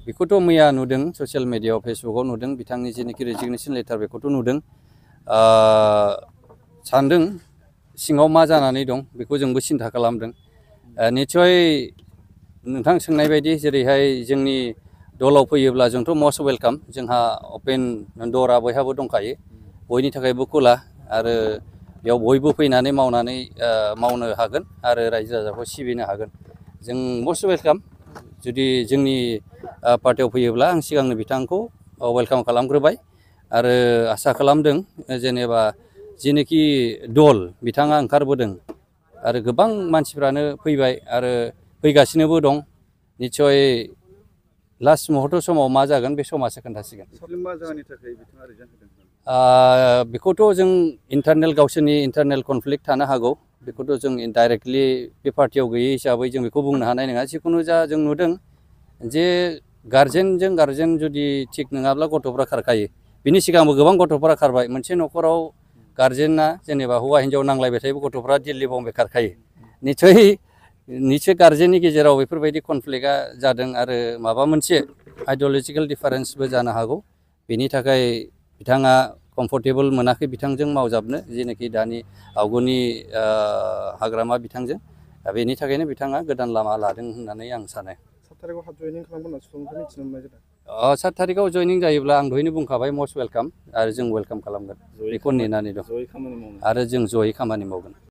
बेखौथ' मैया नुदों ससियेल मिडियायाव फेसबुकाव नुदों बिथांनि जेनोखि रेजिगनेशन लेटार बेखौथ' नुदों सानदों सिङाव मा जानानै दं बेखौ जोंबो सिन्था खालामदों निश्चय नोंथां सोंनाय बायदि जेरैहाय जोंनि दलाव फैयोब्ला जोंथ' मस्ट वेलकाम जोंहा अपेन दरा बयहाबो दंखायो बयनि थाखायबो खुला आरो बेयाव बयबो फैनानै मावनो हागोन आरो रायजो राजाखौ सिबिनो हागोन जों मस्ट वेलकाम जुदि जोंनि पार्टियाव फैयोब्ला आं सिगांनो बिथांखौ वेलकाम खालामग्रोबाय आरो आसा खालामदों जेनेबा जेनोखि दल बिथाङा ओंखारबोदों आरो गोबां मानसिफ्रानो फैबाय आरो फैगासिनोबो दं निश्चय लास्ट मुहूर्त समाव मा जागोन बे समासो खोन्थासिगोन बेखौथ' जों इन्टारनेल गावसोरनि इन्टारनेल कनफ्लिक्ट थानो हागौ बेखौथ' जों डाइरेक्टलि बे पार्टियाव गैयै हिसाबै जों बेखौ बुंनो हानाय नङा जिखुनु जा जों नुदों जे गार्जेनजों गार्जेन जुदि थिग नङाब्ला गथ'फ्रा खारखायो बिनि सिगांबो गोबां गथ'फोरा खारबाय मोनसे न'खराव गार्जेना जेनेबा हौवा हिन्जाव नांलायबाय थायोबो गथ'फ्रा दिल्ली बम्बे खारखायो निश्चय गार्जेननि गेजेराव बेफोरबायदि कनफ्लिक्टआ जादों आरो माबा मोनसे आइडिय'लजिकेल डिफारेन्सबो जानो हागौ बेनि थाखाय बिथाङा कम्फर्टेबल मोनाखै बिथांजों मावजाबनो जेनाखि दानि आवगोलनि हाग्रामा बिथांजों बेनि थाखायनो बिथाङा गोदान लामा लादों होननानै आं सानो 7 थारिखआव जयनिं जायोब्ला आं दहायनो बुंखाबाय मस्ट वेलकाम आरो जों वेलकाम खालामगोन बेखौ नेनानै दं आरो जों जयै खामानि मावगोन